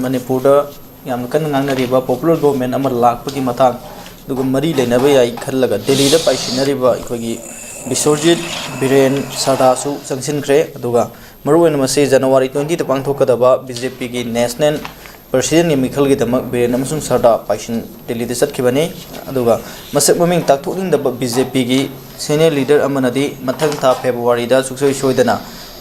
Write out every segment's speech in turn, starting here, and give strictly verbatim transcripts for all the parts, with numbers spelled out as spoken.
ꯃꯅꯤꯄꯨꯔꯗ ꯌꯥꯝꯅ ꯀꯟꯅ ꯉꯥꯡꯅꯔꯤꯕ popular government ꯑꯃ ꯂꯥꯛꯄꯒꯤ ꯃꯇꯥꯡ, ꯑꯗꯨꯒ ꯃꯔꯤ ꯂꯩꯅꯕ ꯌꯥꯏ ꯈꯜꯂꯒ ꯗꯦꯜꯂꯤꯗ ꯄꯥꯏꯁꯤꯟꯅꯔꯤꯕ ꯑꯩꯈꯣꯏꯒꯤ ꯕꯤꯁ꯭ꯋꯖꯤꯠ ꯕꯤꯔꯦꯟ ꯁꯥꯗꯥꯁꯨ ꯆꯪꯁꯤꯟꯈ꯭ꯔꯦ꯫ ꯑꯗꯨꯒ ꯃꯔꯨꯑꯣꯏꯅ ꯃꯁꯤ ꯖꯅꯋꯥꯔꯤ twenty ꯗ ꯄꯥꯡꯊꯣꯛꯀꯗꯕ BJP ꯒꯤ national president ꯒꯤ ꯃꯤꯈꯜꯒꯤꯗꯃꯛ ꯕꯤꯔꯦꯟ ꯑꯃꯁꯨꯡ ꯁꯥꯗꯥ ꯄꯥꯏꯁꯤꯟ ꯗꯦꯜꯂꯤꯗ ꯆꯠꯈꯤꯕꯅꯤ꯫ ꯑꯗꯨꯒ ꯃꯁꯛ ꯃꯃꯤꯡ ꯇꯥꯛꯊꯣꯛꯅꯤꯡꯗꯕ BJP ꯒꯤ senior leader ꯑꯃꯅꯗꯤ ꯃꯊꯪ ꯊꯥ ꯐꯦꯕ꯭ꯔꯨꯋꯥꯔꯤꯗ ꯁꯨꯡꯁꯣꯏ ꯁꯣꯏꯗꯅ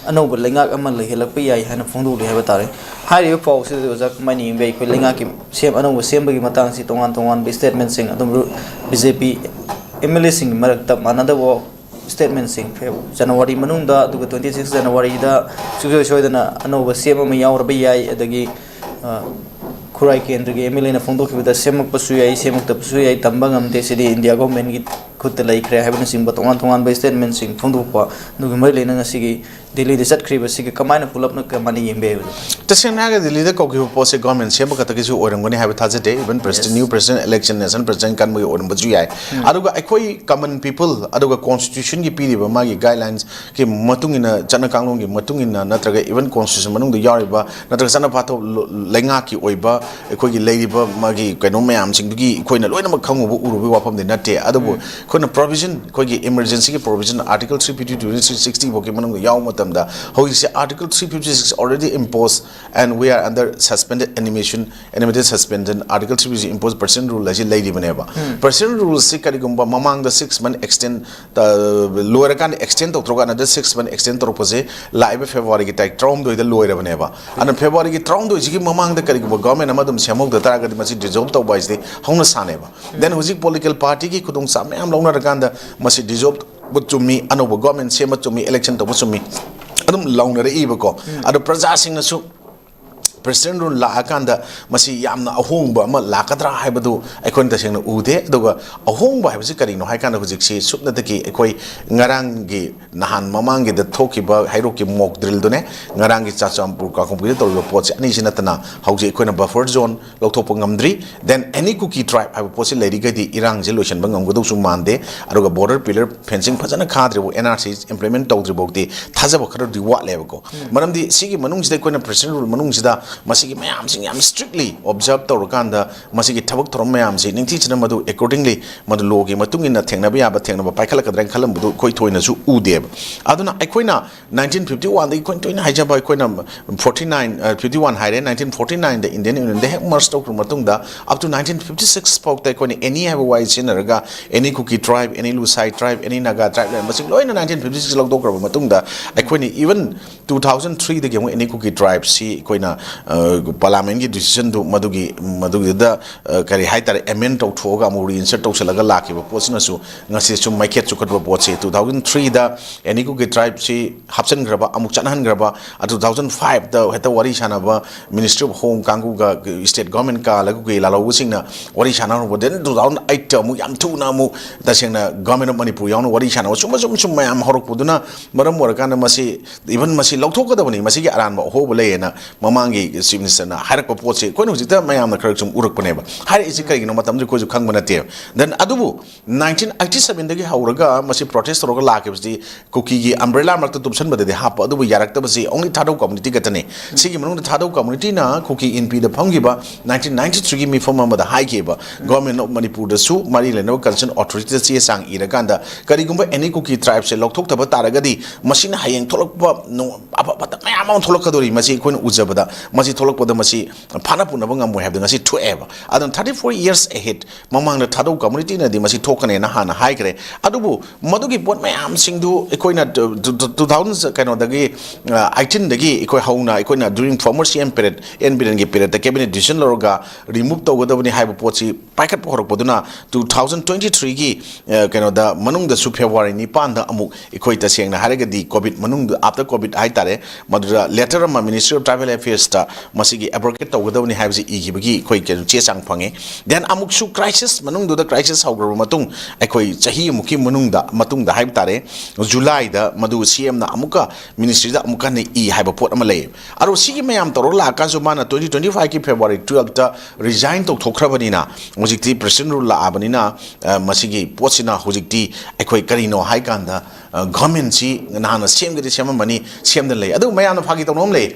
ꯑꯅꯧꯕ ꯂꯩꯉꯥꯛ ꯑꯃ ꯂꯩꯍꯜꯂꯛꯄ ꯌꯥꯏ ꯍꯥꯏꯅ ꯐꯣꯡꯗꯣꯛꯂꯤ ꯍꯥꯏꯕ ꯇꯥꯔꯦ꯫ ꯍꯥꯏꯔꯤꯕ ꯄꯥꯎꯁꯤꯗ ꯑꯣꯖꯥ ꯀꯃꯥꯏꯅ ꯌꯦꯡꯕ ꯌꯥꯏ? ꯑꯩꯈꯣꯏ ꯂꯩꯉꯥꯛꯀꯤ ꯁꯦꯝ ꯑꯅꯧꯕ ꯁꯦꯝꯕꯒꯤ ꯃꯇꯥꯡꯁꯤ ꯇꯣꯉꯥꯟ ꯇꯣꯉꯥꯟꯕ statement ꯁꯤꯡ ꯑꯗꯨꯝ ꯔꯨ-, BJP MLA ꯁꯤꯡꯒꯤ ꯃꯔꯛꯇ ꯃꯥꯟꯅꯗꯕ statement ꯁꯤꯡ ꯐꯦ-, ꯖꯅꯋꯥꯔꯤ ꯃꯅꯨꯡꯗ, ꯑꯗꯨꯒ twenty six ꯖꯅꯋꯥꯔꯤꯗ ꯁꯨꯡꯁꯣꯏ ꯁꯣꯏꯗꯅ ꯑꯅꯧꯕ ꯁꯦꯝ ꯑꯃ ꯌꯥꯎꯔꯕ ꯌꯥꯏ, ꯑꯗꯒꯤ, ꯑ, ꯈꯨꯔꯥꯏ ꯀꯦꯟꯗ꯭ꯔꯒꯤ MLA ꯅ ꯐꯣꯡꯗꯣꯛꯈꯤꯕꯗ ꯁꯦꯝꯃꯛꯄꯁꯨ ꯌꯥꯏ, ꯁꯦꯝꯃꯛꯇꯕꯁꯨ ꯌꯥꯏ, ꯇꯝꯕ ꯉꯝꯗꯦ꯫ ꯁꯤꯗꯤ ꯏꯟꯗꯤꯌꯥ government ꯀꯤ ꯈꯨꯠꯇ ꯂꯩꯈ꯭ꯔꯦ ꯍꯥꯏꯕꯅꯆꯤꯡꯕ ꯇꯣꯉꯥꯟ ꯇꯣꯉꯥꯟꯕ statement ꯁꯤꯡ ꯐꯣꯡꯗꯣꯛꯄ, ꯑꯗꯨꯒ ꯃꯔꯤ ꯂꯩꯅꯅ ꯉꯁꯤꯒꯤ ꯗꯦꯜꯂꯤꯗ ꯆꯠꯈ꯭ꯔꯤꯕꯁꯤꯒ ꯀꯃꯥꯏꯅ ꯄꯨꯂꯞꯅ ꯀꯃꯥꯏꯅ ꯌꯦꯡꯕ ꯌꯥꯏ? ꯇꯁꯦꯡꯅ ꯍꯥꯏꯔꯒꯗꯤ ꯗꯦꯜꯂꯤꯗ ꯀꯧꯈꯤꯕ ꯄꯣꯠꯁꯦ government ꯁꯦꯝꯕ ꯈꯛꯇꯒꯤꯁꯨ ꯑꯣꯏꯔꯝꯒꯅꯤ ꯍꯥꯏꯕ ꯊꯥꯖꯗꯦ꯫ Even president, Yes. new president election, national president ꯈꯟꯕꯒꯤ ꯑꯣꯏꯔꯝꯕꯁꯨ ꯌꯥꯏ꯫ ꯎꯝ꯫ ꯑꯗꯨꯒ ꯑꯩꯈꯣꯏ common people, ꯑꯗꯨꯒ constitution ꯒꯤ ꯄꯤꯔꯤꯕ ꯃꯥꯒꯤ guidelines ꯀꯤ ꯃꯇꯨꯡ ꯏꯟꯅ, ꯆꯠꯅ ꯀꯥꯡꯂꯣꯟꯒꯤ ꯃꯇꯨꯡ ꯏꯟꯅ, ꯅꯠꯇ꯭ꯔꯒ even constitution ꯃꯅꯨꯡꯗ ꯌꯥꯎꯔꯤꯕ, ꯅꯠꯇ꯭ꯔꯒ ꯆꯠꯅ ꯄꯊꯥꯞ ꯂꯣ-, ꯂꯩꯉꯥꯛꯀꯤ ꯑꯣꯏꯕ ꯑꯩꯈꯣꯏꯒꯤ ꯂꯩꯔꯤꯕ ꯃꯥꯒꯤ ꯀꯩꯅꯣ ꯃꯌꯥꯝꯁꯤꯡꯗꯨꯒꯤ ꯑꯩꯈꯣꯏꯅ ꯂꯣꯏꯅꯃꯛ ꯈꯪꯉꯨꯕ ꯎꯔꯨꯕꯒꯤ ꯋꯥꯐꯝꯗꯤ ꯅꯠꯇꯦ꯫ ꯑꯗꯨꯕꯨ ꯎꯝ꯫ ꯑꯩꯈꯣꯏꯅ provision, ꯑꯩꯈꯣꯏꯒꯤ emergency ꯒꯤ provision, Article three fifty two, three sixty ꯐꯥꯎꯒꯤ ꯃꯅꯨꯡꯗ ꯌꯥꯎꯕ ꯃꯇꯝꯗ, ꯍꯧꯖꯤꯛꯁꯦ Article three fifty six already imposed and we are under suspended animation, animated suspension, Article three fifty six imposed president rule ꯍꯥꯏꯁꯤ ꯂꯩꯔꯤꯕꯅꯦꯕ꯫ ꯎꯝ꯫ President rule ꯁꯤ ꯀꯔꯤꯒꯨꯝꯕ ꯃꯃꯥꯡꯗ six month extend, ꯑ, ꯂꯣꯏꯔꯀꯥꯟꯗ extend ꯇꯧꯊꯣꯛꯑꯒ another six month extend ꯇꯧꯔꯛꯄꯁꯦ ꯂꯥꯛꯏꯕ ꯐꯦꯕ꯭ꯔꯨꯋꯥꯔꯤꯒꯤ ꯇꯥꯔꯤꯛ ꯇꯔꯥꯍꯨꯝꯗꯣꯏꯗ ꯂꯣꯏꯔꯕꯅꯦꯕ꯫ ꯑꯗꯨꯅ ꯐꯦꯕ꯭ꯔꯨꯋꯥꯔꯤꯒꯤ ꯇꯔꯥꯍꯨꯝꯗꯣꯏꯁꯤꯒꯤ ꯃꯃꯥꯡꯗ ꯀꯔꯤꯒꯨꯝꯕ government ꯑꯃ ꯑꯗꯨꯝ ꯁꯦꯝꯍꯧꯗ ꯇꯥꯔꯒꯗꯤ ꯃꯁꯤ dissolve ꯇꯧꯕ ꯍꯥꯏꯁꯤꯗꯤ ꯍꯧꯅ ꯁꯥꯅꯦꯕ꯫ Then ꯍꯧꯖꯤꯛ political party ꯒꯤ ꯈꯨꯗꯣꯡꯆꯥꯕ ꯃꯌꯥꯝ ꯂꯧꯅꯔꯀꯥꯟꯗ ꯃꯁꯤ dissolve ꯇꯧꯕ ꯆꯨꯝꯃꯤ, ꯑꯅꯧꯕ government ꯁꯦꯝꯕ ꯆꯨꯝꯃꯤ, election ꯇꯧꯕ ꯆꯨꯝꯃꯤ, ꯑꯗꯨꯝ ꯂꯥꯎꯅꯔꯛꯏꯕꯀꯣ꯫ ꯎꯝ꯫ ꯑꯗꯣ ꯄ꯭ꯔꯖꯥꯁꯤꯡꯅꯁꯨ president rule ꯂꯥꯛꯑꯀꯥꯟꯗ ꯃꯁꯤ ꯌꯥꯝꯅ ꯑꯍꯣꯡꯕ ꯑꯃ ꯂꯥꯛꯀꯗ꯭ꯔꯥ ꯍꯥꯏꯕꯗꯨ ꯑꯩꯈꯣꯏꯅ ꯇꯁꯦꯡꯅ ꯎꯗꯦ꯫ ꯑꯗꯨꯒ ꯑꯍꯣꯡꯕ ꯍꯥꯏꯕꯁꯤ ꯀꯔꯤꯅꯣ ꯍꯥꯏꯀꯥꯟꯗ ꯍꯧꯖꯤꯛꯁꯤ ꯁꯨꯞꯅꯇꯒꯤ ꯑꯩꯈꯣꯏ ꯉꯔꯥꯡꯒꯤ, ꯅꯍꯥꯟ ꯃꯃꯥꯡꯒꯤꯗ ꯊꯣꯛꯈꯤꯕ ꯍꯩꯔꯣꯛꯀꯤ mock drill ꯗꯨꯅꯦ, ꯉꯔꯥꯡꯒꯤ ꯆꯨꯔꯆꯥꯟꯄꯨꯔ ꯀꯥꯡꯄꯣꯛꯄꯤꯗ ꯇꯧꯔꯤꯕ ꯄꯣꯠꯁꯦ ꯑꯅꯤꯁꯤ ꯅꯠꯇꯅ ꯍꯧꯖꯤꯛ ꯑꯩꯈꯣꯏꯅ buffer zone ꯂꯧꯊꯣꯛꯄ ꯉꯝꯗ꯭ꯔꯤ꯫ Then any Kuki tribe ꯍꯥꯏꯕ ꯄꯣꯠꯁꯤ ꯂꯩꯔꯤꯈꯩꯗꯤ ꯏꯔꯥꯡꯁꯦ ꯂꯣꯏꯁꯤꯟꯕ ꯉꯝꯒꯗꯧꯁꯨ ꯃꯥꯟꯗꯦ꯫ ꯑꯗꯨꯒ border pillar fencing ꯐꯖꯅ ꯈꯥꯗ꯭ꯔꯤꯐꯥꯎ, NRC implement ꯇꯧꯗ꯭ꯔꯤꯐꯥꯎꯗꯤ ꯊꯥꯖꯕ ꯈꯔꯗꯤ ꯋꯥꯠꯂꯦꯕꯀꯣ꯫ ꯎꯝ꯫ ꯃꯔꯝꯗꯤ ꯁꯤꯒꯤ ꯃꯅꯨꯡꯁꯤꯗ ꯑꯩꯈꯣꯏꯅ president rule ꯃꯅꯨꯡꯁꯤꯗ ꯃꯁꯤꯒꯤ ꯃꯌꯥꯝꯁꯤꯡ ꯌꯥꯝ strictly observe ꯇꯧꯔꯀꯥꯟꯗ ꯃꯁꯤꯒꯤ ꯊꯕꯛ ꯊꯧꯔꯝ ꯃꯌꯥꯝꯁꯤ ꯅꯤꯡꯊꯤꯖꯅ ꯃꯗꯨ accordingly ꯃꯗꯨ ꯂꯣꯒꯤ ꯃꯇꯨꯡ ꯏꯟꯅ ꯊꯦꯡꯅꯕ ꯌꯥꯕ ꯊꯦꯡꯅꯕ ꯄꯥꯏꯈꯠꯂꯛꯀꯗ꯭ꯔꯥ ꯍꯥꯏꯅ ꯈꯜꯂꯝꯕꯗꯨ ꯑꯩꯈꯣꯏ ꯊꯣꯏꯅꯁꯨ ꯎꯗꯦꯕ꯫ ꯑꯗꯨꯅ ꯑꯩꯈꯣꯏꯅ nineteen fifty one ꯗꯒꯤ ꯑꯩꯈꯣꯏꯅ ꯇꯣꯏꯅ ꯍꯥꯏꯖꯕ ꯑꯩꯈꯣꯏꯅ forty nine, fifty one ꯍꯥꯏꯔꯦ, nineteen forty nine ꯗ Indian Union ꯗ ꯍꯦꯛ merge ꯇꯧꯈ꯭ꯔ ꯃꯇꯨꯡꯗ up to nineteen fifty six ꯐꯥꯎꯗ ꯑꯩꯈꯣꯏꯅ any ꯍꯥꯏꯕ ꯋꯥꯍꯩ ꯁꯤꯖꯤꯟꯅꯔꯒ any Kuki tribe, any Lusai tribe, any Naga tribe ꯂꯩꯔꯝꯕꯁꯤꯡ ꯂꯣꯏꯅ nineteen fifty six ꯂꯧꯊꯣꯛꯈ꯭ꯔꯕ ꯃꯇꯨꯡꯗ ꯑꯩꯈꯣꯏꯅ even two thousand three ꯗꯒꯤ ꯑꯃꯨꯛ any Kuki tribe ꯁꯤ ꯑꯩꯈꯣꯏꯅ parliament ꯀꯤ decision ꯗꯨ ꯃꯗꯨꯒꯤ ꯃꯗꯨꯒꯤꯗ ꯀꯔꯤ ꯍꯥꯏꯇꯥꯔꯦ, amend ꯇꯧꯊꯣꯛꯑꯒ ꯑꯃꯨꯛ reinsert ꯇꯧꯁꯤꯜꯂꯒ ꯂꯥꯛꯈꯤꯕ ꯄꯣꯠꯁꯤꯅꯁꯨ ꯉꯁꯤ ꯁꯨꯝ ꯃꯩꯈꯦꯠ ꯆꯨꯈꯠꯄ ꯄꯣꯠꯁꯤ two thousand three ꯗ any Kuki tribe ꯁꯤ ꯍꯥꯞꯆꯤꯟꯈ꯭ꯔꯕ, ꯑꯃꯨꯛ ꯆꯠꯍꯟꯈ꯭ꯔꯕ, two thousand five ꯗ ꯍꯦꯛꯇ ꯋꯥꯔꯤ ꯁꯥꯟꯅꯕ Ministry of Home ꯀꯥꯡꯕꯨꯒ state government ꯀꯥ ꯂꯩꯀꯨꯀꯤ ꯂꯥꯜꯍꯧꯕꯁꯤꯡꯅ ꯋꯥꯔꯤ ꯁꯥꯟꯅꯍꯧꯔꯕ, then two thousand eight ꯇ ꯑꯃꯨꯛ ꯌꯥꯝ ꯊꯨꯅ ꯑꯃꯨꯛ ꯇꯁꯦꯡꯅ Government of Manipur ꯌꯥꯎꯅ ꯋꯥꯔꯤ ꯁꯥꯟꯅꯕ ꯁꯨꯝꯕ ꯁꯨꯝ ꯁꯨꯝ ꯃꯌꯥꯝ ꯍꯧꯔꯛꯄꯗꯨꯅ ꯃꯔꯝ ꯑꯣꯏꯔꯀꯥꯟꯗ ꯃꯁꯤ even ꯃꯁꯤ ꯂꯧꯊꯣꯛꯀꯗꯕꯅꯤ, ꯃꯁꯤꯒꯤ ꯑꯔꯥꯟꯕ ꯑꯍꯣꯕ ꯂꯩꯌꯦꯅ ꯃꯃꯥꯡꯒꯤ Chief Minister ꯅ ꯍꯥꯏꯔꯛꯄ ꯄꯣꯠꯁꯦ ꯑꯩꯈꯣꯏꯅ ꯍꯧꯖꯤꯛꯇ ꯃꯌꯥꯝꯅ ꯈꯔ ꯁꯨꯝ ꯎꯔꯛꯄꯅꯦꯕ꯫ ꯍꯥꯏꯔꯛꯏꯁꯤ ꯀꯔꯤꯒꯤꯅꯣ ꯃꯇꯝꯗꯨ ꯑꯩꯈꯣꯏꯁꯨ ꯈꯪꯕ ꯅꯠꯇꯦꯕ꯫ Then ꯑꯗꯨꯕꯨ nineteen eighty seven ꯗꯒꯤ ꯍꯧꯔꯒ ꯃꯁꯤ protest ꯇꯧꯔꯒ ꯂꯥꯛꯈꯤꯕꯁꯤ ꯀꯨꯀꯤꯒꯤ umbrella ꯃꯔꯛꯇ ꯇꯨꯞꯁꯟꯕꯗꯗꯤ ꯍꯥꯞꯄ, ꯑꯗꯨꯕꯨ ꯌꯥꯔꯛꯇꯕꯁꯤ only ꯊꯥꯗꯧ community ꯈꯛꯇꯅꯤ꯫ ꯁꯤꯒꯤ ꯃꯅꯨꯡꯗ ꯊꯥꯗꯧ community ꯅ ꯀꯨꯀꯤ ꯏꯟꯄꯤꯗ ꯐꯝꯈꯤꯕ nineteen ninety three ꯒꯤ ꯃꯤꯐꯝ ꯑꯃꯗ ꯍꯥꯏꯈꯤꯕ, Government of Manipur ꯗꯁꯨ ꯃꯔꯤ ꯂꯩꯅꯕ concerned authority ꯗ ꯆꯦ ꯆꯥꯡ ꯏꯔꯀꯥꯟꯗ ꯀꯔꯤꯒꯨꯝꯕ any Kuki tribe ꯁꯦ ꯂꯧꯊꯣꯛꯇꯕ ꯇꯥꯔꯒꯗꯤ ꯃꯁꯤꯅ ꯍꯌꯦꯡ ꯊꯣꯛꯂꯛꯄ ꯅꯣ-, ꯑꯐ ꯐꯠꯇ ꯃꯌꯥꯝ ꯑꯃ ꯊꯣꯛꯂꯛꯀꯗꯧꯔꯤ꯫ ꯃꯁꯤ ꯑꯩꯈꯣꯏꯅ ꯎꯖꯕꯗ ꯃꯁꯤ ꯊꯣꯛꯂꯛꯄꯗ ꯃꯁꯤ ꯐꯥꯅ ꯄꯨꯅꯕ ꯉꯝꯃꯣꯏ ꯍꯥꯏꯕꯗꯣ ꯉꯁꯤ ꯊꯣꯛꯑꯦꯕ꯫ ꯑꯗꯨꯅ thirty four years ahead ꯃꯃꯥꯡꯗ ꯊꯥꯗꯧ community ꯅꯗꯤ ꯃꯁꯤ ꯊꯣꯛꯀꯅꯦꯅ ꯍꯥꯟꯅ ꯍꯥꯏꯈ꯭ꯔꯦ꯫ ꯑꯗꯨꯕꯨ ꯃꯗꯨꯒꯤ ꯄꯣꯠ ꯃꯌꯥꯝꯁꯤꯡꯗꯨ ꯑꯩꯈꯣꯏꯅ two thousand ꯀꯩꯅꯣꯗꯒꯤ eighteen ꯗꯒꯤ ꯑꯩꯈꯣꯏ ꯍꯧꯅ ꯑꯩꯈꯣꯏꯅ during former C M period, N Biren ꯒꯤ period ꯇ cabinet decision ꯂꯧꯔꯒ remove ꯇꯧꯒꯗꯕꯅꯤ ꯍꯥꯏꯕ ꯄꯣꯠꯁꯤ ꯄꯥꯏꯈꯠꯄ ꯍꯧꯔꯛꯄꯗꯨꯅ two thousand twenty three ꯒꯤ ꯀꯩꯅꯣꯗ ꯃꯅꯨꯡꯗꯁꯨ February ꯅꯤꯄꯥꯟꯗ ꯑꯃꯨꯛ ꯑꯩꯈꯣꯏ ꯇꯁꯦꯡꯅ ꯍꯥꯏꯔꯒꯗꯤ COVID ꯃꯅꯨꯡꯗ, after COVID ꯍꯥꯏꯇꯥꯔꯦ, ꯃꯗꯨꯗ letter ꯑꯃ Ministry of Tribal Affairs ꯇ ꯃꯁꯤꯒꯤ abrogate ꯇꯧꯒꯗꯕꯅꯤ ꯍꯥꯏꯕꯁꯤ ꯏꯈꯤꯕꯒꯤ ꯑꯩꯈꯣꯏ ꯀꯩꯅꯣ ꯆꯦ ꯆꯥꯡ ꯐꯪꯉꯦ꯫ Then ꯑꯃꯨꯛꯁꯨ crisis ꯃꯅꯨꯡꯗꯨꯗ, crisis ꯍꯧꯈ꯭ꯔꯕ ꯃꯇꯨꯡ ꯑꯩꯈꯣꯏ ꯆꯍꯤ ꯑꯃꯨꯛꯀꯤ ꯃꯅꯨꯡꯗ, ꯃꯇꯨꯡꯗ ꯍꯥꯏꯕ ꯇꯥꯔꯦ, July ꯗ ꯃꯗꯨ C M ꯅ ꯑꯃꯨꯛꯀ ministry ꯗ ꯑꯃꯨꯛꯀ ꯍꯟꯅ ꯏ ꯍꯥꯏꯕ ꯄꯣꯠ ꯑꯃ ꯂꯩꯌꯦꯕ꯫ ꯑꯗꯣ ꯁꯤꯒꯤ ꯃꯌꯥꯝ ꯇꯧꯔꯒ ꯂꯥꯛꯑꯀꯥꯟꯁꯨ ꯃꯥꯅ twenty twenty five ꯀꯤ February twelve ꯇ resign ꯇꯧꯊꯣꯛꯈ꯭ꯔꯕꯅꯤꯅ ꯍꯧꯖꯤꯛꯇꯤ President rule ꯂꯥꯛꯑꯕꯅꯤꯅ, ꯑ, ꯃꯁꯤꯒꯤ ꯄꯣꯠꯁꯤꯅ ꯍꯧꯖꯤꯛꯇꯤ ꯑꯩꯈꯣꯏ ꯀꯔꯤꯅꯣ ꯍꯥꯏ ꯀꯥꯟꯗ, ꯑ, government ꯁꯤ ꯅꯍꯥꯟꯅ ꯁꯦꯝꯒꯦꯗꯤ ꯁꯦꯝꯃꯝꯕꯅꯤ, ꯁꯦꯝꯗꯅ ꯂꯩ꯫ ꯑꯗꯨ ꯃꯌꯥꯝꯅ ꯐꯥꯒꯤ ꯇꯧꯅꯕ ꯑꯃ ꯂꯩ꯫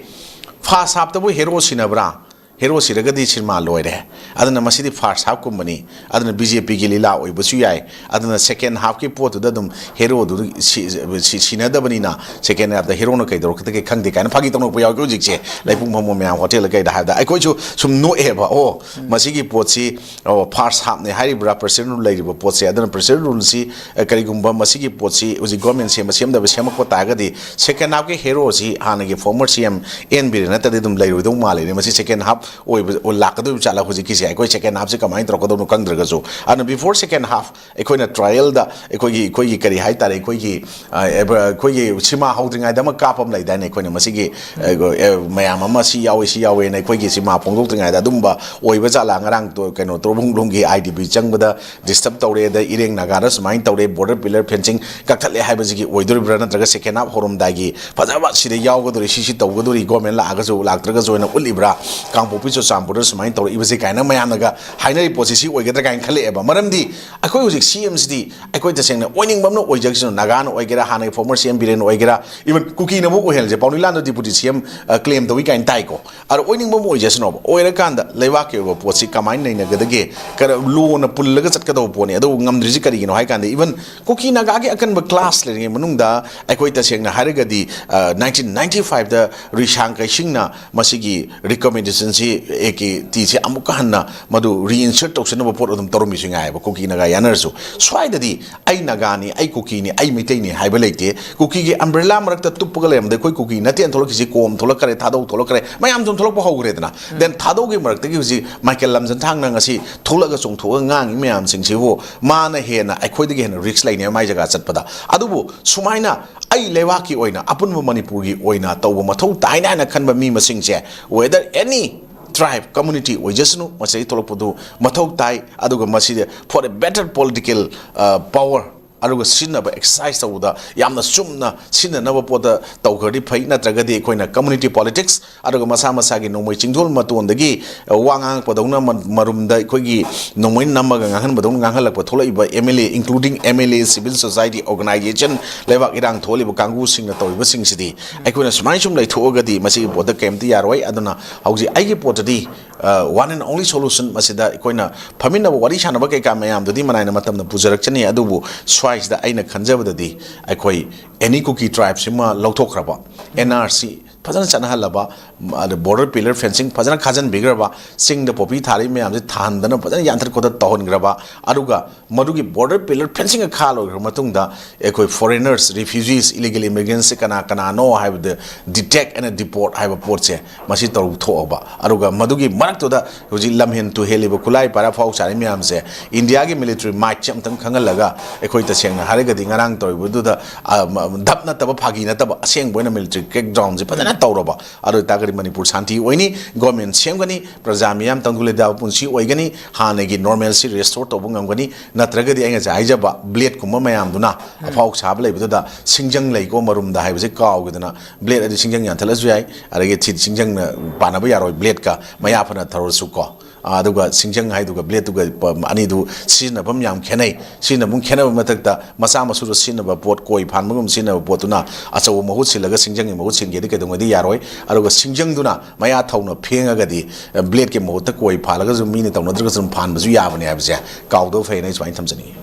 First half ꯇꯕꯨ hero ꯁꯤꯟꯅꯕ꯭ꯔꯥ? Hero ꯁꯤꯔꯒꯗꯤ ꯁꯤꯅꯦꯃꯥ ꯂꯣꯏꯔꯦ꯫ ꯑꯗꯨꯅ ꯃꯁꯤꯗꯤ first half ꯀꯨꯝꯕꯅꯤ꯫ ꯑꯗꯨꯅ BJP ꯒꯤ ꯂꯤꯂꯥ ꯑꯣꯏꯕꯁꯨ ꯌꯥꯏ꯫ ꯑꯗꯨꯅ second half ꯀꯤ ꯄꯣꯠꯇꯨꯗ ꯑꯗꯨꯝ hero ꯗꯨ ꯁꯤ-, ꯁꯤ-, ꯁꯤꯟꯅꯗꯕꯅꯤꯅ second half ꯇ hero ꯅ ꯀꯩꯗꯧꯔꯛꯀꯗꯒꯦ ꯈꯪꯗꯦ ꯀꯥꯏꯅ ꯐꯥꯒꯤ ꯇꯧꯅꯔꯛꯄ ꯌꯥꯎꯏꯀꯣ ꯍꯧꯖꯤꯛꯁꯦ꯫ ꯂꯩꯄꯨꯡ ꯐꯝꯕ ꯃꯌꯥꯝ hotel ꯗ ꯀꯩꯗ ꯍꯥꯏꯕꯗ ꯑꯩꯈꯣꯏꯁꯨ ꯁꯨꯝ ꯅꯣꯛꯑꯦꯕ꯫ ꯑꯣ, ꯃꯁꯤꯒꯤ ꯄꯣꯠꯁꯤ, ꯑꯣ, first half ꯅꯦ ꯍꯥꯏꯔꯤꯕ꯭ꯔꯥ, president rule ꯂꯩꯔꯤꯕ ꯄꯣꯠꯁꯦ? ꯑꯗꯨꯅ president rule ꯁꯤ, ꯑ, ꯀꯔꯤꯒꯨꯝꯕ ꯃꯁꯤꯒꯤ ꯄꯣꯠꯁꯤ ꯍꯧꯖꯤꯛ government ꯁꯦꯝꯕ ꯁꯦꯝꯗꯕ ꯁꯦꯝꯃꯛꯄ ꯇꯥꯔꯒꯗꯤ second half ꯀꯤ hero ꯁꯤ ꯍꯥꯟꯅꯒꯤ former CM N ꯕꯤꯔꯦꯟ ꯅꯠꯇ꯭ꯔꯗꯤ ꯑꯗꯨꯝ ꯂꯩꯔꯣꯏꯗꯧ ꯃꯥꯜꯂꯦꯅꯦ꯫ ꯃꯁꯤ second half ꯑꯣꯏꯕ, ꯑꯣ, ꯂꯥꯛꯀꯗꯧꯔꯤꯕ ꯖꯥꯠꯂ ꯍꯧꯖꯤꯛꯀꯤꯁꯦ? ꯑꯩꯈꯣꯏ second half ꯁꯦ ꯀꯃꯥꯏꯅ ꯇꯧꯔꯛꯀꯗꯧꯅꯣ ꯈꯪꯗ꯭ꯔꯒꯁꯨ꯫ ꯑꯗꯨꯅ before second half ꯑꯩꯈꯣꯏꯅ trial ꯗ ꯑꯩꯈꯣꯏꯒꯤ, ꯑꯩꯈꯣꯏꯒꯤ ꯀꯔꯤ ꯍꯥꯏꯇꯥꯔꯦ, ꯑꯩꯈꯣꯏꯒꯤ, ꯑ, ꯑꯦꯕ-, ꯑꯩꯈꯣꯏꯒꯤ ꯁꯤꯃꯥ ꯍꯧꯗ꯭ꯔꯤꯉꯩꯗ ꯑꯃ ꯀꯥꯞꯄ ꯑꯃ ꯂꯩꯗꯥꯏꯅꯦ? ꯑꯩꯈꯣꯏꯅ ꯃꯁꯤꯒꯤ, ꯑ, ꯑ, ꯃꯌꯥꯝ ꯑꯃ ꯁꯤ ꯌꯥꯎꯏ, ꯁꯤ ꯌꯥꯎꯏꯅ ꯑꯩꯈꯣꯏꯒꯤ ꯁꯤꯃꯥ ꯐꯣꯡꯗꯣꯛꯇ꯭ꯔꯤꯉꯩꯗ ꯑꯗꯨꯝꯕ ꯑꯣꯏꯕ ꯖꯥꯠꯂꯥ? ꯉꯔꯥꯡ ꯇꯣ-, ꯀꯩꯅꯣ, ꯇꯣꯔꯕꯨꯡꯂꯣꯡꯒꯤ IDP ꯆꯪꯕꯗ disturb ꯇꯧꯔꯦ, ꯑꯗ ꯏꯔꯦꯡ ꯅꯥꯒꯥꯗ ꯁꯨꯃꯥꯏꯅ ꯇꯧꯔꯦ, border pillar fencing ꯀꯛꯊꯠꯂꯦ ꯍꯥꯏꯕꯁꯤꯒꯤ ꯑꯣꯏꯗꯣꯔꯤꯕ꯭ꯔꯥ? ꯅꯠꯇ꯭ꯔꯒ second half ꯍꯧꯔꯝꯗꯥꯏꯒꯤ ꯐꯖꯕ ꯁꯤꯗ ꯌꯥꯎꯒꯗꯣꯔꯤ, ꯁꯤꯁꯤ ꯇꯧꯒꯗꯣꯔꯤ, government ꯂꯥꯛꯑꯒꯁꯨ ꯂꯥꯛꯇ꯭ꯔꯒꯁꯨ ꯑꯣꯏꯅ ꯎꯠꯂꯤꯕ꯭ꯔꯥ? ꯀꯥꯡꯄꯣꯛꯄꯤ ꯆꯨꯔꯆꯥꯟꯄꯨꯔꯗ ꯁꯨꯃꯥꯏꯅ ꯇꯧꯔꯛꯏꯕꯁꯤ ꯀꯥꯏꯅ ꯃꯌꯥꯝꯅꯒ ꯍꯥꯏꯅꯔꯤ ꯄꯣꯠꯁꯤ ꯁꯤ ꯑꯣꯏꯒꯗ꯭ꯔꯥ ꯀꯥꯏꯅ ꯈꯜꯂꯛꯑꯦꯕ꯫ ꯃꯔꯝꯗꯤ ꯑꯩꯈꯣꯏ ꯍꯧꯖꯤꯛ CM ꯁꯤꯗꯤ ꯑꯩꯈꯣꯏ ꯇꯁꯦꯡꯅ ꯑꯣꯏꯅꯤꯡꯕ ꯑꯃꯅ ꯑꯣꯏꯖꯈꯤꯁꯅꯨ, ꯅꯥꯒꯥꯅ ꯑꯣꯏꯒꯦꯔꯥ, ꯍꯥꯟꯅꯒꯤ former CM ꯕꯤꯔꯦꯟ ꯑꯣꯏꯒꯦꯔꯥ, even ꯀꯨꯀꯤꯅꯕꯨ ꯑꯣꯏꯍꯜꯂꯁꯦ, ꯄꯥꯎꯅꯤꯂꯥꯟꯗ deputy CM, ꯑ, claim ꯇꯧꯏ ꯀꯥꯏꯅ ꯇꯥꯏꯀꯣ꯫ ꯑꯗꯣ ꯑꯣꯏꯅꯤꯡꯕ ꯑꯃ ꯑꯣꯏꯖꯁꯅꯣꯕ꯫ ꯑꯣꯏꯔꯀꯥꯟꯗ ꯂꯩꯕꯥꯛꯀꯤ ꯑꯣꯏꯕ ꯄꯣꯠꯁꯤ ꯀꯃꯥꯏꯅ ꯅꯩꯅꯒꯗꯒꯦ? ꯀꯔ-, ꯂꯣꯅ ꯄꯨꯜꯂꯒ ꯆꯠꯀꯗꯧꯕ ꯄꯣꯠꯅꯤ꯫ ꯑꯗꯨꯕꯨ ꯉꯝꯗ꯭ꯔꯤꯁꯤ ꯀꯔꯤꯒꯤꯅꯣ ꯍꯥꯏ ꯀꯥꯟꯗ, even ꯀꯨꯀꯤ ꯅꯥꯒꯥꯒꯤ ꯑꯀꯟꯕ clash ꯂꯩꯔꯤꯉꯩ ꯃꯅꯨꯡꯗ ꯑꯩꯈꯣꯏ ꯇꯁꯦꯡꯅ ꯍꯥꯏꯔꯒꯗꯤ, ꯑ, nineteen ninety five ꯗ ꯔꯤꯁꯥꯡ ꯀꯩꯁꯤꯡꯅ ꯃꯁꯤꯒꯤ recommendation ꯁꯤ, AKT ꯁꯤ ꯑꯃꯨꯛꯀ ꯍꯟꯅ ꯃꯗꯨ reinsert ꯇꯧꯁꯤꯟꯅꯕ ꯄꯣꯠ ꯑꯗꯨꯝ ꯇꯧꯔꯝꯃꯤꯁꯨ ꯉꯥꯏꯌꯦꯕ, ꯀꯨꯀꯤ ꯅꯥꯒꯥ ꯌꯥꯅꯔꯁꯨ꯫ ꯁ꯭ꯋꯥꯏꯗꯗꯤ ꯑꯩ ꯅꯥꯒꯥꯅꯤ, ꯑꯩ ꯀꯨꯀꯤꯅꯤ, ꯑꯩ ꯃꯩꯇꯩꯅꯤ ꯍꯥꯏꯕ ꯂꯩꯇꯦ꯫ ꯀꯨꯀꯤꯒꯤ umbrella ꯃꯔꯛꯇ ꯇꯨꯞꯄꯒ ꯂꯩꯔꯝꯕꯗ ꯑꯩꯈꯣꯏ ꯀꯨꯀꯤ ꯅꯠꯇꯦꯅ ꯊꯣꯛꯂꯛꯈꯤꯁꯤ, ꯀꯣꯝ ꯊꯣꯛꯂꯛꯈ꯭ꯔꯦ, ꯊꯥꯗꯧ ꯊꯣꯛꯂꯛꯈ꯭ꯔꯦ, ꯃꯌꯥꯝ ꯁꯨꯝ ꯊꯣꯛꯂꯛꯄ ꯍꯧꯈ꯭ꯔꯦꯗꯅ꯫ Then ꯊꯥꯗꯧꯒꯤ ꯃꯔꯛꯇꯒꯤ ꯍꯧꯖꯤꯛ ꯃꯥꯏꯀꯦꯜ ꯂꯝꯖꯟꯊꯥꯡꯅ ꯉꯁꯤ ꯊꯣꯛꯂꯒ ꯆꯣꯡꯊꯣꯛꯑꯒ ꯉꯥꯡꯉꯤ ꯃꯌꯥꯝꯁꯤꯡꯁꯤꯕꯨ ꯃꯥꯅ ꯍꯦꯟꯅ ꯑꯩꯈꯣꯏꯗꯒꯤ ꯍꯦꯟꯅ risk ꯂꯩꯅꯦꯕ ꯃꯥꯏ ꯖꯒꯥ ꯆꯠꯄꯗ꯫ ꯑꯗꯨꯕꯨ ꯁꯨꯃꯥꯏꯅ ꯑꯩ ꯂꯩꯕꯥꯛꯀꯤ ꯑꯣꯏꯅ, ꯑꯄꯨꯟꯕ ꯃꯅꯤꯄꯨꯔꯒꯤ ꯑꯣꯏꯅ ꯇꯧꯕ ꯃꯊꯧ ꯇꯥꯏꯅ ꯍꯥꯏꯅ ꯈꯟꯕ ꯃꯤ ꯃꯁꯤꯡꯁꯦ, whether any tribe, community ꯑꯣꯏꯖꯁꯅꯨ, ꯃꯁꯤꯗꯒꯤ ꯊꯣꯛꯂꯛꯄꯗꯨ ꯃꯊꯧ ꯇꯥꯏ꯫ ꯑꯗꯨꯒ ꯃꯁꯤꯗ for a better political, ꯑ, power, ꯑꯗꯨꯒ ꯁꯤꯖꯤꯟꯅꯕ, ꯑꯦꯛꯁꯔꯁꯥꯏꯁ ꯇꯧꯕꯗ ꯌꯥꯝꯅ ꯆꯨꯝꯅ ꯁꯤꯖꯤꯟꯅꯅꯕ ꯄꯣꯠꯇ ꯇꯧꯈ꯭ꯔꯗꯤ ꯐꯩ, ꯅꯠꯇ꯭ꯔꯒꯗꯤ ꯑꯩꯈꯣꯏꯅ ꯀꯝꯃꯨꯅꯤꯇꯤ ꯄꯣꯂꯤꯇꯤꯛꯁ ꯑꯗꯨꯒ ꯃꯁꯥ ꯃꯁꯥꯒꯤ ꯅꯣꯡꯃꯩ ꯆꯤꯡꯗꯣꯜ ꯃꯇꯣꯟꯗꯒꯤ ꯋꯥ ꯉꯥꯡꯉꯛꯄꯗꯧꯅ ꯃ-, ꯃꯔꯨꯝꯗ ꯑꯩꯈꯣꯏꯒꯤ ꯅꯣꯡꯃꯩ ꯅꯝꯃꯒ ꯉꯥꯡꯍꯟꯕꯗꯧꯅ ꯉꯥꯡꯍꯜꯂꯛꯄ ꯊꯣꯛꯂꯛꯏꯕ M L A, including M L A, civil society organization, ꯂꯩꯕꯥꯛ ꯏꯔꯥꯡ ꯊꯣꯛꯍꯜꯂꯤꯕ ꯀꯥꯡꯕꯨꯁꯤꯡꯅ ꯇꯧꯔꯤꯕꯁꯤꯡꯁꯤꯗꯤ ꯑꯩꯈꯣꯏꯅ ꯁꯨꯃꯥꯏꯅ ꯁꯨꯝ ꯂꯩꯊꯣꯛꯑꯒꯗꯤ ꯃꯁꯤꯒꯤ ꯄꯣꯠꯇ ꯀꯩꯝꯇ ꯌꯥꯔꯣꯏ꯫ ꯑꯗꯨꯅ ꯍꯧꯖꯤꯛ ꯑꯩꯒꯤ ꯄꯣꯠꯇꯗꯤ, ꯑ, one and only solution ꯃꯁꯤꯗ ꯑꯩꯈꯣꯏꯅ ꯐꯝꯃꯤꯟꯅꯕ, ꯋꯥꯔꯤ ꯁꯥꯟꯅꯕ ꯀꯩꯀꯥ ꯃꯌꯥꯝꯗꯨꯗꯤ ꯃꯅꯥꯏꯅ ꯃꯇꯝꯗ ꯄꯨꯖꯔꯛꯆꯅꯤ, ꯑꯗꯨꯕꯨ ꯁ꯭ꯋꯥꯏꯁꯤꯗ ꯑꯩꯅ ꯈꯟꯖꯕꯗꯗꯤ ꯑꯩꯈꯣꯏ ꯑꯦꯅꯤ ꯀꯨꯀꯤ ꯇ꯭ꯔꯥꯏꯕꯁꯤꯃ ꯂꯧꯊꯣꯛꯈ꯭ꯔꯕ, N R C ꯐꯖꯅ ꯆꯠꯅꯍꯜꯂꯕ, ꯎꯝ, ꯑꯗ border pillar fencing ꯐꯖꯅ ꯈꯥꯖꯤꯟꯕꯤꯈ꯭ꯔꯕ, ꯆꯤꯡꯗ ꯄꯣꯄꯤ ꯊꯥꯔꯤ ꯃꯌꯥꯝꯁꯦ ꯊꯥꯍꯟꯗꯅ ꯐꯖꯅ ꯌꯥꯟꯊꯠ ꯈꯣꯠꯊꯠ ꯇꯧꯍꯟꯈ꯭ꯔꯕ, ꯑꯗꯨꯒ ꯃꯗꯨꯒꯤ border pillar fencing ꯈꯥ ꯂꯣꯏꯈ꯭ꯔ ꯃꯇꯨꯡꯗ ꯑꯩꯈꯣꯏ foreigners, refugees, illegal immigrants ꯁꯦ ꯀꯅꯥ ꯀꯅꯥꯅꯣ ꯍꯥꯏꯕꯗꯨ detect and deport ꯍꯥꯏꯕ ꯄꯣꯠꯁꯦ ꯃꯁꯤ ꯇꯧꯊꯣꯛꯑꯕ, ꯑꯗꯨꯒ ꯃꯗꯨꯒꯤ ꯃꯔꯛꯇꯨꯗ ꯍꯧꯖꯤꯛ ꯂꯝꯍꯦꯟ ꯇꯨꯍꯦꯜꯂꯤꯕ ꯈꯨꯠꯂꯥꯏ ꯄꯥꯏꯔ ꯑꯐꯥꯎ ꯁꯥꯔꯤ ꯃꯌꯥꯝꯁꯦ ꯏꯟꯗꯤꯌꯥꯒꯤ military might ꯁꯦ ꯑꯝꯇꯪ ꯈꯪꯍꯜꯂꯒ ꯑꯩꯈꯣꯏ ꯇꯁꯦꯡꯅ ꯍꯥꯏꯔꯒꯗꯤ ꯉꯔꯥꯡ ꯇꯧꯔꯤꯕꯗꯨꯗ, ꯑ, ꯃ-, ꯙꯞ ꯅꯠꯇꯕ, ꯐꯥꯒꯤ ꯅꯠꯇꯕ, ꯑꯁꯦꯡꯕ ꯑꯣꯏꯅ military crackdown ꯁꯦ ꯐꯖꯅ ꯇꯧꯔꯕ, ꯑꯗꯨ ꯑꯣꯏꯇꯥꯔꯒꯗꯤ ꯃꯅꯤꯄꯨꯔ ꯁꯥꯟꯇꯤ ꯑꯣꯏꯅꯤ, government ꯁꯦꯝꯒꯅꯤ, ꯄ꯭ꯔꯖꯥ ꯃꯤꯌꯥꯝ ꯇꯪꯗꯨ ꯂꯩꯇꯥꯕ ꯄꯨꯟꯁꯤ ꯑꯣꯏꯒꯅꯤ, ꯍꯥꯟꯅꯒꯤ normalcy restore ꯇꯧꯕ ꯉꯝꯒꯅꯤ꯫ ꯅꯠꯇ꯭ꯔꯒꯗꯤ ꯑꯩ ꯉꯁꯥꯏ ꯍꯥꯏꯖꯕ blade ꯀꯨꯝꯕ ꯃꯌꯥꯝꯗꯨꯅ, ꯑꯐꯥꯎ ꯁꯥꯕ ꯂꯩꯕꯗꯨꯗ ꯁꯤꯡꯖꯪ ꯂꯩꯀꯣ ꯃꯔꯨꯝꯗ ꯍꯥꯏꯕꯁꯦ ꯀꯥꯎꯈꯤꯗꯅ blade ꯑꯗꯨ ꯁꯤꯡꯖꯪ ꯌꯥꯟꯊꯠꯂꯁꯨ ꯌꯥꯏ, ꯑꯗꯒꯤ ꯊꯤ-, ꯁꯤꯡꯖꯪꯅ ꯄꯥꯟꯅꯕ ꯌꯥꯔꯣꯏ blade ꯀ ꯃꯌꯥ ꯐꯅ ꯊꯧꯔꯁꯨ ꯀꯣ꯫ ꯑꯥ, ꯑꯗꯨꯒ ꯁꯤꯡꯖꯪ ꯍꯥꯏꯗꯨꯒ blade ꯇꯨꯒ ꯄ-, ꯑꯅꯤꯗꯨ ꯁꯤꯖꯤꯟꯅꯐꯝ ꯌꯥꯝ ꯈꯦꯠꯅꯩ꯫ ꯁꯤꯖꯤꯟꯅꯐꯝ ꯈꯦꯠꯅꯕ ꯃꯊꯛꯇ ꯃꯆꯥ ꯃꯁꯨꯗ ꯁꯤꯖꯤꯟꯅꯕ ꯄꯣꯠ, ꯀꯣꯏ ꯐꯥꯟꯕꯒꯨꯝꯕ ꯁꯤꯖꯤꯟꯅꯕ ꯄꯣꯠꯇꯨꯅ ꯑꯆꯧꯕ ꯃꯍꯨꯠ ꯁꯤꯜꯂꯒ ꯁꯤꯡꯖꯪꯒꯤ ꯃꯍꯨꯠ ꯁꯤꯟꯒꯦꯗꯤ ꯀꯩꯗꯧꯉꯩꯗ ꯌꯥꯔꯣꯏ꯫ ꯑꯗꯨꯒ ꯁꯤꯡꯖꯪꯗꯨꯅ ꯃꯌꯥ ꯊꯧꯅ ꯐꯦꯡꯉꯒꯗꯤ, ꯑ, blade ꯀꯤ ꯃꯍꯨꯠꯇ ꯀꯣꯏ ꯐꯥꯜꯂꯒꯁꯨ ꯃꯤꯅ ꯇꯧꯅꯗ꯭ꯔꯒꯁꯨ ꯑꯗꯨꯝ ꯐꯥꯟꯕꯁꯨ ꯌꯥꯕꯅꯦ ꯍꯥꯏꯕꯁꯦ ꯀꯥꯎꯗꯕ ꯐꯩꯅ ꯑꯩ ꯁꯨꯃꯥꯏꯅ ꯊꯝꯖꯅꯤꯡꯉꯤ꯫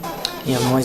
ꯌꯥꯝ ꯅꯨꯡꯉꯥꯏꯖꯔꯦ꯫